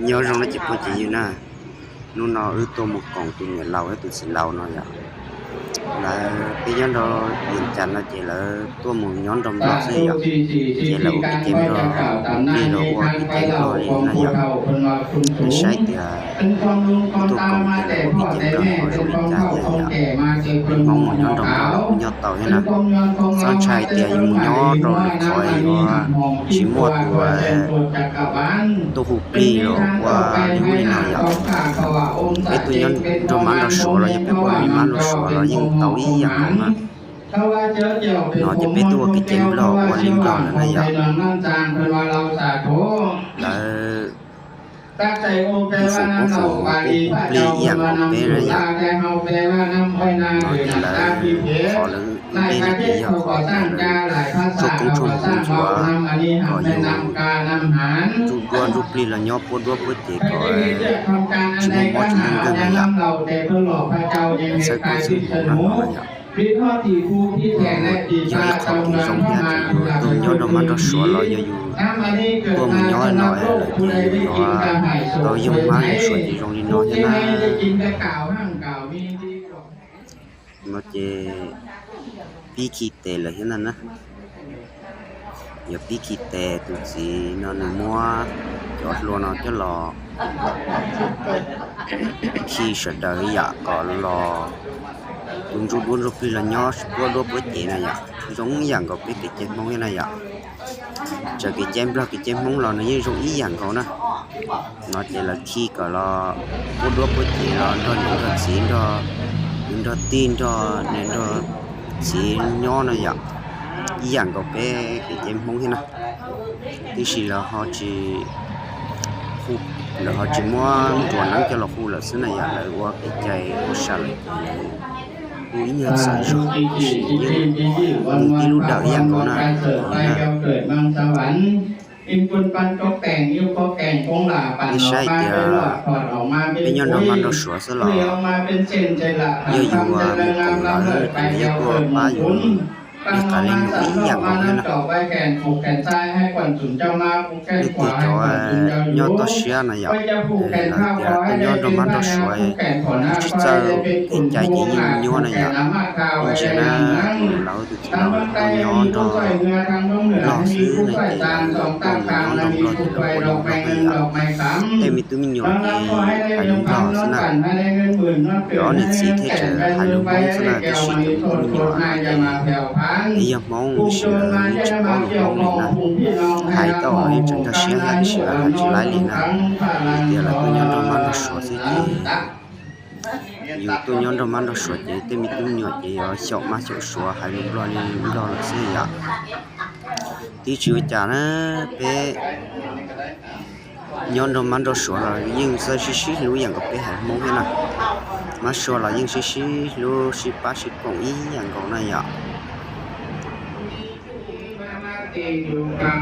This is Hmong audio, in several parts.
Nyob zoo no ces phooj ywg na, hnub no wb tuaj mus koom tus niam laus thiab tus txiv laus no yom. Lawv peb nyob rau Vias Cas no ces lawv tuaj mus nyob nrog Nplog xwb yom. Ces lawv ua kev cai Nplog, plig los ua kev cai Nplog li no yom. Lawv saib tias wb tuaj koom ces lawv ua kev cai Nplog ho zoo li cas thiab yom. Hmoob mus nyob nrog Nplog los kuj nyob tau thiab na. Txhob ntshai tias yus mus nyob rau lwm qhov yuav tsis muaj tus tuaj hu plig los ua li ub li no yom. Peb tuaj nyob nrog mab nrog suav los yog peb ua li mab nrog suav los yeej tau ib yam nkaus na. No ces peb tuaj ua kev cai Nplog ua li Nplog lawm na yom. Lawv kuj foom koob foom hmoov kuj hu plig ib yam nkaus peb na yom. No ces lawv qhov lawv ua ntej no ces yog qhov tias lawv tshuaj koob tshuaj hmoov ntxuav kom yus ntsuj duab ntsuj plig los nyob puab duab puab cev kom tsis muaj mob tsis muaj nkeeg na yom. Lawv txhawb koob txhawb hmoov no yom. Yog ib qho kev zoo thiab ces yus tuaj mus nyob nrog mab nrog suav los yog yus tuaj mus nyob no lawm ces yus yuav tau yoog mab yoog suav ces zoo li no thiab na. No ces pib khi tes lawm thiab ntag na. Yog pib khi tes, tus txiv no nws muab cov hlua no coj los khi sawv daws yam kom los tus ntsuj duab ntsuj plig los nyob puab duab puab cev na yom. Zoo yam nkaus peb kev cai Hmoob thiab na yom. Txawm kev cai Nplog kev cai Hmoob los nws yeej zoo ib yam nkaus na. No ces lawv khi kom los puab duab puab cev los nrog niam nrog txiv nrog, nrog tij nrog niam nrog txiv nyob no yom. Ib yam nkaus peb kev cai Hmoob thiab na. Tiam sis lawv ho tsis, lawv ho tsis muab nruas neeb coj los hu lawm xwb na yom. Lawv ua kev cai ua sa lawm ces lawv hu ib nyuag txawm zog tiam sis yeej mus tib lub dawm ib yam nkaus na. Nej saib tias peb nyob nrog mab nrog suav xwb los yog yus mus koom lawv ces lawv yeej tuaj pab yus ib qab li nus ib yam nkaus thiab na. Leej twg cov nyob toj siab na yom, lawv tias tuaj nyob nrog mab nrog suav, yus tsis txawj kev cai ces yeej nyuaj na yom. Yeej ntsia na, tus niam laus tus txiv laus tuaj nyob nrog Nplog xwb na ces lawv tuaj mus nyob nrog Nplog ces lawv ua li Nplog na yom. Tej me tub me nyuam ces hais lus Nplog xwb na. Cov niam txiv thiaj tseem hais lus Hmoob xwb na, tiam sis cov me tub me nyuam no ces yog Hmoob tiam sis lawv yeej tsis paub lus Hmoob li na. Hais tau los yeej tseem nkag siab thiab tiam sis lawv hais tsis laib li na. Vim tias lawv tuaj nyob nrog mab nrog suav xwb ces yus tuaj nyob nrog mab nrog suav ces tej me tub me nyuam ces yuav xyaum mab xyaum suav hais lus Nplog li Nplog lawm xwb yom. Twb tsis ua cas na, peb nyob nrog mab nrog suav los yeej txawj sib sib hlub ib yam nkaus peb haiv Hmoob thiab na. Mab suav los yeej sib sib hlub sib pab sib koom ib yam nkaus na yom. Tej no ces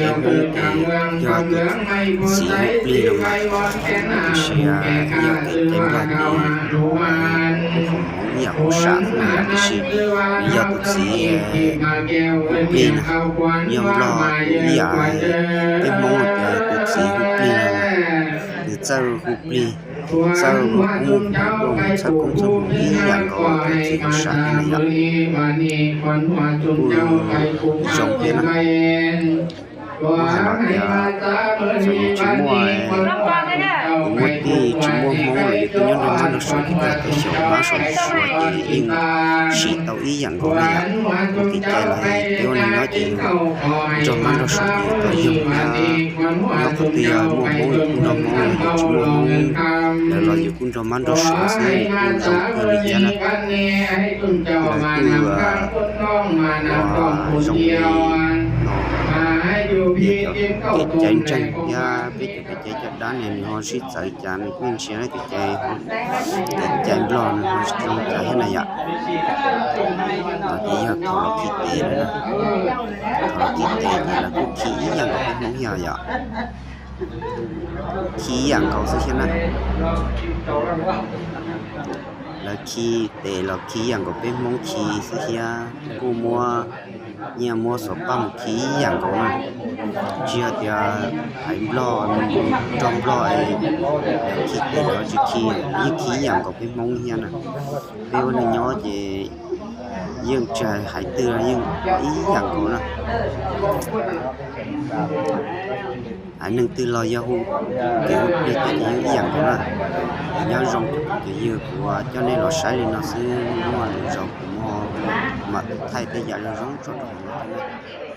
yog peb kev cai Hmoob ces yog tus txiv hu plig no mas, tiam sis yog kev cai Nplog ces kuj foom hmoov ib yam hauv sam xwb na yom, tiam sis yog tus txiv hu plig na, yog Nplog ib yam peb Hmoob no ces tus txiv hu plig no, nws txawj hu plig, txawj muab koob muab hmoov tuaj mus txhawb koob txhawb hmoov ib yam nkaus tus txiv hauv sam thiab na yom. Kuj zoo thiab na. Kuv hais no tias txawm yus tsis muaj, yus muaj tij tsis muaj Hmoob los yus tuaj nyob nrog mab nrog suav ces koj tau xyaum mab xyaum suav ces yeej sim tau ib yam nkaus na yom. Ua kev cai los peb ua neeg nyob ces yus nrog mab nrog suav ces yus tau yoog thiab. Nyob qhov twg yog muaj Hmoob yus kuj nrog Hmoob, yog tsis muaj Hmoob lawm los yus kuj nrog mab nrog suav xwb, yus kuj zoo kawg li thiab na. Lawv kuj ua zoo li no, ces cov kev cai ntseeg thiab peb cov kev cai caj dab ne nws ho sib txawv cas, nws kuj ntsia kev cai, kev cai Nplog nws ho zoo cas thiab na yom. No ces yog thaum los khi tes lawm na, thaum los khi tes ces lawv kuj khi ib yam nkaus peb Hmoob thiab yom, khi ib yam nkaus xwb thiab na. Khi tes los khi ib yam nkaus peb Hmoob khi xwb thiab, kuj muab nyiaj muab xov paj mus khi ib yam nkaus na. Tsis yog tias hais Nplog, nrog Nplog es khi tes los tsis khi, yeej khi ib yam nkaus peb Hmoob thiab na. Peb ua neej nyob ces yeej tsis hais twg yeej ib yam nkaus na. Haiv neeg twg los yog hu kev hu plig tej ces yeej ib yam nkaus na. Nyob zoo cov phooj cov ywg, kuv coj nej los saib li no xwb, muaj lwm zaus kuv mam thaij tej yam zoo zoo tso rau nej.